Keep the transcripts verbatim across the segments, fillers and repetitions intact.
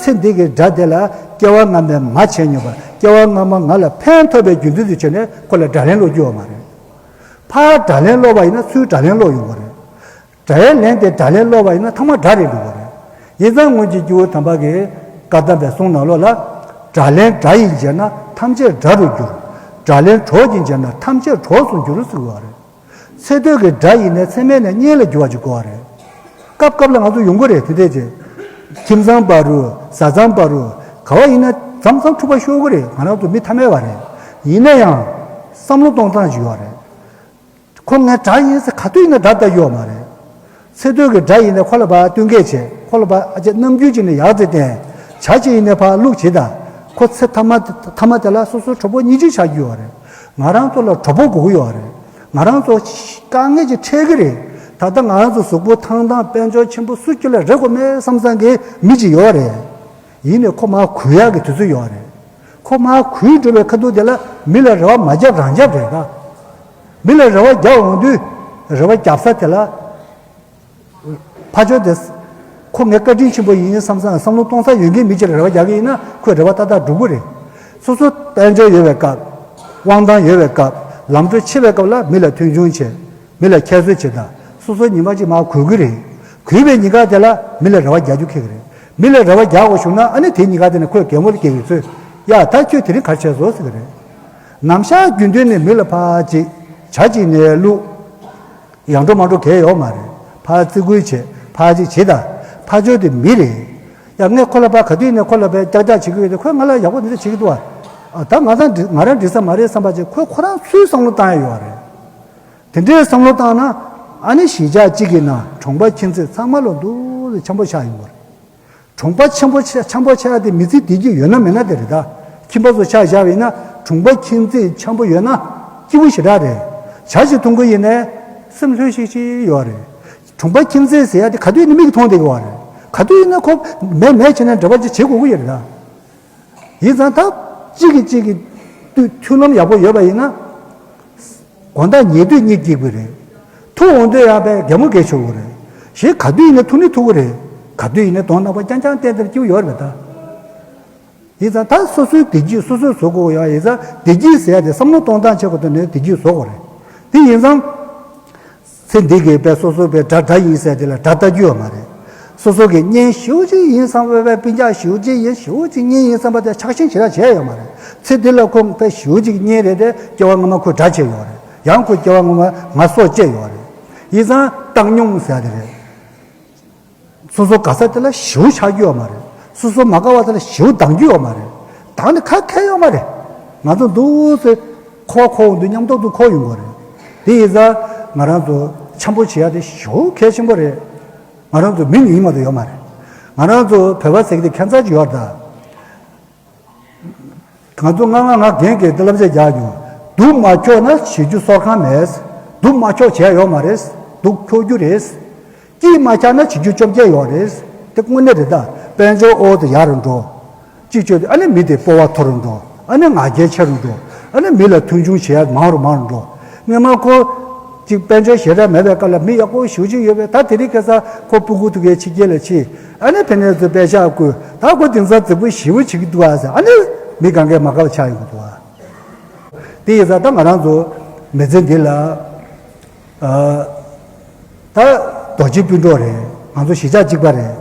ཚེ་འདི་གི་དགྲ་དེ་ལ་སྐྱེ་བ་སྔ་མའི་མ་བྱས་མྱོང་བ། སྐྱེ་བ་སྔ་མ་ང་ལ་ཕན་ཐོགས་པའི་རྒྱུ་མཚན་དུ་བྱས་ནས་ཁོ་ལ་དགྲ་ལན་སློག་རྒྱུ་ཡོད་མ་རེད། ཕར་དགྲ་ལན་སློག་པ་ཡིན་ན་ཚུར་དགྲ་ལན་སློག་ཡོང་བ་རེད། དགྲའི་ལན་དེ་དགྲ་ལན་སློག་པ་ཡིན་ན་ཐ་མ་དགྲ་རེད་འགྲོ་བ་རེད། ཡིན་ཙང་སྔོན་གྱི་སྐྱེས་བུ་དམ་པ་གིས་བཀའ་གདམས་པའི་གསུང་ནང་ལོགས་ལ། དགྲ་ལན་དགྲ་ཡིས་འཇལ་ན་ཐམས་ཅད་དགྲ་རུ་འགྱུར། དགྲ་ལན་གྲོགས་ཀྱིས་འཇལ་ན་ཐམས་ཅད་གྲོགས་སུ་འགྱུར་ཟེར་བ་རེད། ཚེ་སྟོད་ཀྱི་དགྲ་ཡིན་ནའི་ཚེ་སྨད་ནས་གཉེན་ལ་འགྱུར་བ་ཅིག་དགོས་པ་རེད། སྐབས་སྐབས་ལ་ང་ཚོ་ཡོང་གི་རེད་དེ་འདྲས་ཅིག་ཁྱིམ་ཚང་བར་རུ་བཟའ་ཚང་བར་རུ་ག་བ་ཡིན་ན་མཚམས་མཚམས་འཁྲུག་པ་ཤོར་གི་རེད། ང་རང་ཚོ་མི་ཐ་མལ་བ་རེད། ཡིན་ན་ཡང་བསམ་བློ་གཏོང་སྟངས་ཅིག་ཡོད་རེད། ཁོ་ངའི་དགྲ་ཡིན་ཟེར་ག་དུས་ཡིན་ན་དགྲ་ལྟ་རྒྱུ་ཡོད་མ་རེད། ཚེ་སྟོད་ཀྱི་དགྲ་ཡིན་ནའི་ཁོ་ལ་ཕར་བསྟུན་མཁས་བྱེད། ཁོ་ལ་ཕར་ཨ་ཅེ་རྣམ་འགྱུར་ཅིག་ནས་ཡག་ཙེ་བསྟན། བྱ་ཅིག་ཡིན་ནའི་ཕར་བླུག་བྱེད་ད། ཁོ་ཚེ་ཐ་མ་ཐ་མ་དེ་ལ་སོ་སོའི་གྲོགས་པོ་གཉིས་ཅིག་ཆགས་རྒྱུ་ཡོད་རེད། ང་རང་ཚོ་ལ་གྲོགས་པོ་དགོས་ཀྱི་ཡོད་རེད། ང་རང་ཚོ་དཀའ་ངལ་ཅིག་འཕྲད་ཀྱི་རེད། ད་ལྟ་ང་རང་ཚོ་གཟུགས་པོ་ཐང་ཐང་དཔལ་འབྱོར་ཆེན་པོ་སུ་ཁྱོད་ལ་རེ་དགོས་མེད་བསམ་བསམ་གྱི་མི་ཅིག་ཡོད་རེད། ཡིན་ནའི་ཁོ་མར་གུས་ཡག་གི་དུས་ཚོད་ཡོད་རེད། ཁོ་མར་གུས་འགྲོ་བའི་ཁ་ཐུག་དེ་ལ་མི་ལ་རེ་བ་མ་བརྒྱབ་རང་བརྒྱབ་རེད་ད། མི་ལ་རེ་བ་རྒྱག་འོང་དུས་རེ་བ་རྒྱབ་ས་དེ་ལ་ཕར་ཕྱོགས་དེ་ཁོ་ངའི་བཀའ་དྲིན་ཆེན་པོ་ཡིན་བསམ་བསམ་བསམ་བློ་གཏོང་ས་ཡོད་མཁན་མི་ཅིག་ལ་རེ་བ་རྒྱག་གི་ཡིན་ན་ཁོས་རེ་བ་ཏག་ཏག་འགྲུབ་ཀྱི་རེད། སོ་སོ་དཔལ་འབྱོར་ཡོད་པའི་སྐབས། དབང་ཐང་ཡོད་པའི་སྐབས། ལམ་འགྲོ་ཆེ་བའི་སྐབས་ལ་མི་ལ་མཐོང་ཆུང་བྱེད། མི་ལ་ཁྱད་གསོད་བྱེད་ད། སོ་སོ་ཉི་མ་གཅིག་མར་གུས་ཀྱི་རེད། གུས་པའི་ཉིན་ཀ་དེ་ལ་མི་ལ་རེ་བ་རྒྱག་རྒྱུ་ཁེལ་གྱི་རེད། མི་ལ་རེ་བ་རྒྱག་དགོས་བྱུང་ན་ཨ་ནི་དེའི་ཉིན་ཀ་དེ་ནས་ཁོས་གད་མོ་དེ་སྐྱེ་གི་ཚོད། ཡ་ད་ཁྱོད་དེ་རིང་ག་རེ་བྱས་སོང་ཟེར་གི་རེད། ནམ་ཞག་རྒྱུན་དུ་ནས་མི་ལ་ཕར་ཅིག་བྱ་གཅིག་ནས་བླུག་ཡང་འགྲོ་མ་འགྲོ་གལ་ཡོད་མ་རེད། ཕར་བརྩི་བཀུར་བྱེད། ཕར་ཅིག་བྱེད་ད། ཕར་ཕྱོགས་དེ་མི་རེད། ཡ་ངས་ཁོ་ལ་ཕར་ག་དུས་ནས་ཁོ་ལ་ཕར་ཀྱག་ཀྱག་བྱེད་ཀྱི་ཡོད་དེ་ཁོས་ང་ལ་ཡག་པོ་འདི་འདྲ་བྱེད་ཀྱི་འདུག་ཨ། ད་ང་ཚང་འགྲིག་ང་རང་འགྲིག་ས་མ་རེད་བསམ་པ་ཅིག་ཁོས་ཁོ་རང་ཚོའི་བསམ་བློ་བཏང་ཡ་ཡོད་རེད། དེ་འདྲའི་བསམ་བློ་བཏང་ན་ཨ་ནི་གཞིས་ཆགས་གཅིག་གི་ནང་གྲོང་པ་ཁྱིམ་མཚེས་ཚང་མ་ལོ་འདུག་སེ་འཆམ་པོ་ཆགས་ཡོང་གི་རེད། གྲོང་པ་འཆམ་པོ་ཆགས་འཆམ་པོ་ཆགས་ཏེ་མི་ཚེ་བདེ་སྐྱིད་ཡོད་ན་མེད་ན་དེ་རེད་ད། ཁྱིམ་པ་ཚོ་ཆ་བཞག་པ་ཡིན་ན་གྲོང་པ་ཁྱིམ་མཚེས་འཆམ་པོ་ཡོད་ན་སྐྱིད་པོ་ཞེ་དྲག་རེད། ཇ་ཞིག་འཐུང་གི་ཡིན་ནའི་སེམས་ལྷོད་ཤིག་ཤིག་ཡོད་རེད། གྲོང་པ་ཁྱིམ་མཚེས་ཟེར་ཡ་དེ་ག་དུས་ཡིན་ན་མིག་གིས་མཐོང་བསྡད་ཀྱི་ཡོད་རེད། ག་དུས་ཡིན་ན་ཁོ་མེད་མེད་བྱས་ནས་འབྲེལ་བ་ཅིག་བྱེད་དགོས་ཀྱི་ཡོད་རེད་ད། ཡིན་ཙང་ད་གཅིག་གིས་གཅིག་གི་མཐུན་མཐུན་ལམ་ཡག་པོ་ཡོད་པ་ཡིན་ན། དགོང་དག་ཉལ་དུས་གཉིད་སྐྱིད་པོ་རེད། ཐུག་འོང་དུས་ཡང་པའི་གད་མོ་བགད་ཆོག་གི་རེད། གཞན་ག་དུས་ཡིན་ན་ཐུག་ནི་ཐུག་གི་རེད། ག་དུས་ཡིན་ན་གདོང་ནག་པོ་རྐྱང་རྐྱང་བསྟན་ཏེ་སྐྱིད་པོ་ཡོད་རེད་ད། ཡིན་ཙང་ད་སོ་སོའི་བདེ་སྐྱིད་སོ་སོས་བཟོ་དགོས་ཡོད། ཡིན་ཙང་བདེ་སྐྱིད་ཟེར་ཡ་དེ་བསམ་བློ་གཏོང་སྟངས་ཆེད་དུ་ནས་བདེ་སྐྱིད་བཟོ་དགོས་རེད། དེ་ཡིན་ཙང་། ཚེ་འདི་གི་དཔེ་སོ་སོ་དཔེ་དགྲ་དགྲ་ཡིན་ཟེར་དེ་ལ་དགྲ་ལྟ་རྒྱུ་ཡོད་མ་རེད། སོ་སོ་གི་གཉེན་ཞེ་པོ་ཅིག་ཡིན་བསམ་པའི་དཔེ་སྤུན་ཀྱག་ཞེ་པོ་ཅིག་ཡིན་ཞེ་པོ་ཅིག་གཉེན་ཡིན་བསམ་པ་དེ་ཆགས་ཞེན་ཞེ་དྲག་བྱས་ཡོད་མ་རེད། ཚེ་འདི་ལ་ཁོང་དཔེ་ཞེ་པོ་ཅིག་གཉེན་རེད་དེ་སྐྱེ་བ་སྔ་མ་ཁོས་དགྲ་བྱས་ཡོད་རེད། ཡང་ཁོས་སྐྱེ་བ་སྔ་མ་ང་སྲོག་བཅད་ཡོད་རེད། ཡིན་ཙང་བཏང་སྙོམས་ཟེར་དེ་རེད། སོ་སོ་དགའ་ས་དེ་ལ་ཞེ་པོ་ཆགས་རྒྱུ་ཡོད་མ་རེད། སོ་སོ་མ་དགའ་བ་དེ་ལ་ཞེ་པོ་སྡང་རྒྱུ་ཡོད་མ་རེད། སྡང་ནི་ཁ་ཁེལ་ཡོད་མ་རེད། ང་ཚོ་འདུག་སེ་འཁོར་བ་འཁོར་འོང་དུས་མཉམ་དུ་འཁོར་ཡོང་གི་རེད། དེ་ཡིན་ཙང་ང་རང་ཚོ་འཆམ་པོ་བྱེད་ཡ་དེ་ཞེ་པོ་གལ་ཆེན་པོ་རེད། ང་རང་ཚོ་མི་ཡིན་མ་གཏོགས་ཡོད་མ་རེད། ང་རང་ཚོ་བོད་པ་ཟེར་གྱི་དེ་ཁྱད་མཚར་ཅིག་ཡོད་རེད་ད། ང་ཚོ་ང་ང་ང་རྒན་གྱིས་འདི་བསླབ་བྱ་རྒྱག་མྱོང་། སྡུག་མ་འཁྱོག་ན་བྱེད་རྒྱུ་གསོལ་ཁང་མེད། སྡུག་མ་འཁྱོག་བྱས་ཡོད་མ་རེད། སྡུག་འཁྱོག་རྒྱུ་རེད། སྐྱིད་མ་ཆགས་ན་བྱེད་རྒྱུ་བཅོ་བརྒྱད་ཡོད་རེད། དེ་དངོས་གནས་རེད་ད། དཔལ་འབྱོར་ཨོ་དེ་ཡར་འགྲོ། གཅིག་བཅོས་ཏེ་ཨ་ནི་མི་དེ་སྤོབས་པ་མཐོ་རུ་འགྲོ། ཨ་ནི་ང་རྒྱལ་ཆེ་རུ་འགྲོ། ཨ་ནི་མི་ལ་མཐོང་ཆུང་བྱེད་ཡ་མང་རུ་མང་རུ་འགྲོ། སྔོན་མ་ཁོ་གཅིག་དཔལ་འབྱོར་ཞེ་དྲག་མེད་པའི་སྐབས་ལ་མི་ཡག་པོ་ཞེ་པོ་ཅིག་ཡོད་པས། ད་དེ་རིང་ཁ་སང་ཁོ་སྤུ་གུ་དེ་གའི་ཕྱི་རྒྱལ་ལ་ཕྱིན། ཨ་ནི་ཕ་ནས་ཚུར་པད་ཤག་བསྐུར། ད་ཁོ་དེང་སང་རྫིག་པོ་ཞེ་པོ་བྱེད་ཀྱི་འདུག་ཨ་ཟེར། ཨ་ནི་མི་གང་གས་མ་དགའ་བ་ཆགས་ཡོང་གི་འདུག་ཨ། དེ་ཡིན་ཙང་ད་ང་རང་ཚོ་མི་ཚེ་འདི་ལ། ཨ། ད་རྡོ་རྗེ་སྤུན་གྲོགས་རེད། ང་ཚོ་གཞིས་ཆགས་གཅིག་པ་རེད།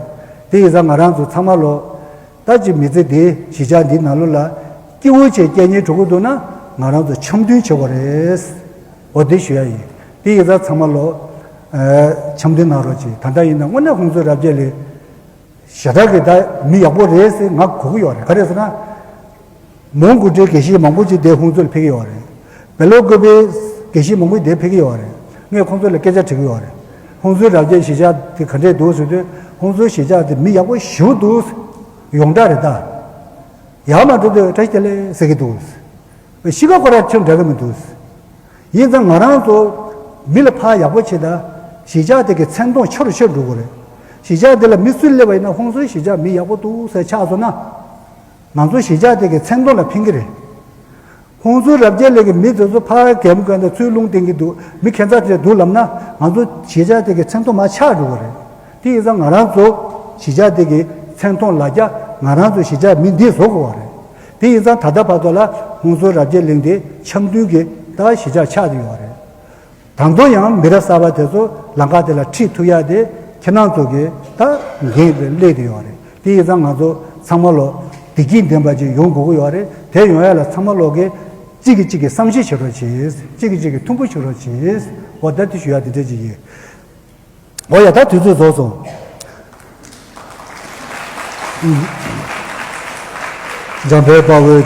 དེ་ཡིན་ཙང་ང་རང་ཚོ་ཚང་མ་ལོ། ད་ཅི་མི་ཚེ་འདི་གཞིས་ཆགས་འདི་ནང་ལོགས་ལ་སྐྱིད་པོ་བྱས་སྐྱེལ་སྙིང་བྲོ་གི་འདུག་ན་ང་རང་ཚོ་འཆམ་མཐུན་བྱེད་དགོས་རེད། འོ་དེ་ཞུ་ཡ་ཡིན། དེ་ཡིན་ཙང་ཚང་མ་ལོ། ཨ། འཆམ་མཐུན་གནང་རོགས་གྱིས། ད་ལྟ་ཡིན་ན་དངོས་གནས་ཧུན་སུར་རབ་རྒྱས་ལགས་ཞེ་དྲག་གི་ད་མི་ཡག་པོ་རེད་ཟེར་ང་གོ་གི་ཡོད་རེད། ག་རེ་ཟེར་ན། མོན་གྷོ་འདྲའི་དགེ་བཤེས་མང་པོ་ཅིག་དེ་ཧུན་སུར་ལ་ཕེབས་ཀྱི་ཡོད་རེད། བེ་ལོ་ཀོ་པའི་དགེ་བཤེས་མང་པོ་དེ་ཕེབས་ཀྱི་ཡོད་རེད། ངས་ཁོང་ཚོ་ལ་སྐད་ཆ་དྲིས་ཀྱི་ཡོད་རེད། ཧུན་སུར་རབ་རྒྱས་གཞིས་ཆགས་དེ་ག་འདྲས་འདུག་ཟེར་དུས་ཧུན་སུར་གཞིས་ཆགས་དེ་མི་ཡག་པོ་ཞེ་པོ་འདུག་ཡོངས་གྲགས་རེད་ད། ཡག་མ་འགྲོ་དུས་བཀྲ་ཤིས་བདེ་ལེགས་ཟེར་གྱི་འདུག་གཤིས་ཀ་ཁོ་རང་ཁྱོན་འདྲ་གི་མི་འདུག་ཡིན་ཙང་ང་རང་ཚོ་མི་ལ་ཕར་ཡག་པོ་བྱེད་ད། གཞིས་ཆགས་དེ་གི་མཚན་མཐོང་ཆེ་རུ་ཆེ་རུ་འགྲོ་གི་རེད། གཞིས་ཆགས་དེ་ལ་མི་སུ་སླེབས་པ་ཡིན་ན་ཧུན་སུར་གཞིས་ཆགས་མི་ཡག་པོ་འདུག་ཟེར་ཆགས་སོང་ན། ང་ཚོ་གཞིས་ཆགས་དེ་གི་མཚན་མཐོང་ལ་ཕན་གི་རེད། ཧུན་སུར་རབ་རྒྱས་ལགས་ཀྱི་མི་དེ་ཚོ་ཕར་གད་མོ་བགད་ནས་ཚུར་རླུང་བསྟན་གྱི་འདུག་མི་ཁྱད་མཚར་དེ་འདུག་ལབ་ན་ང་ཚོ་གཞིས་ཆགས་དེ་གི་མཚན་མཐོང་མར་ཆག་འགྲོ་གི་རེད། དེ་ཡིན་ཙང་ང་རང་ཚོ་གཞིས་ཆགས་དེ་གི་མཚན་མཐོང་ལ་རྒྱ་ ང་རང་ཚོ་གཞིས་ཆགས་མི་འདིས་བཟོ་དགོས་པ་རེད། དེ་ཡིན་ཙང་ད་ལྟ་བར་དུ་ལ་ཧུན་སུར་རབ་རྒྱས་གླིང་དེ་འཆམ་མཐུན་གྱི་ད་གཞིས་ཆགས་ཆགས་བསྡད་ཡོད་རེད། ད་དུང་ཡང་མི་རབས་གསར་པ་དེ་ཚོ་ལམ་ཁ་དེ་ལ་ཁྲིད་ཐུབ་ཡག་དེ་ཁྱེད་རང་ཚོ་གི་ད་འགན་དེ་སླེབས་བསྡད་ཡོད་རེད། དེ་ཡིན་ཙང་ང་ཚོ་ཚང་མ་ལོ་བདེ་སྐྱིད་ལྡན་པ་ཅིག་ཡོང་དགོས་ཀྱི་ཡོད་རེད། དེ་ཡོང་ཡག་ལ་ཚང་མ་ལོ་གི་གཅིག་གིས་གཅིག་གི་བསམ་ཤེས་བྱེད་རོགས་གྱིས། གཅིག་གིས་གཅིག་གི་མཐུན་པོ་བྱེད་རོགས་གྱིས། འོ་ད་དེ་ཞུ་ཡག་དེ་འདྲ་ཅིག་ཡིན། འོ་ཡ། ད་དུས་ཚོད་རྫོགས་སོང་། འཇམ་དཔལ་དཔའ་བོས།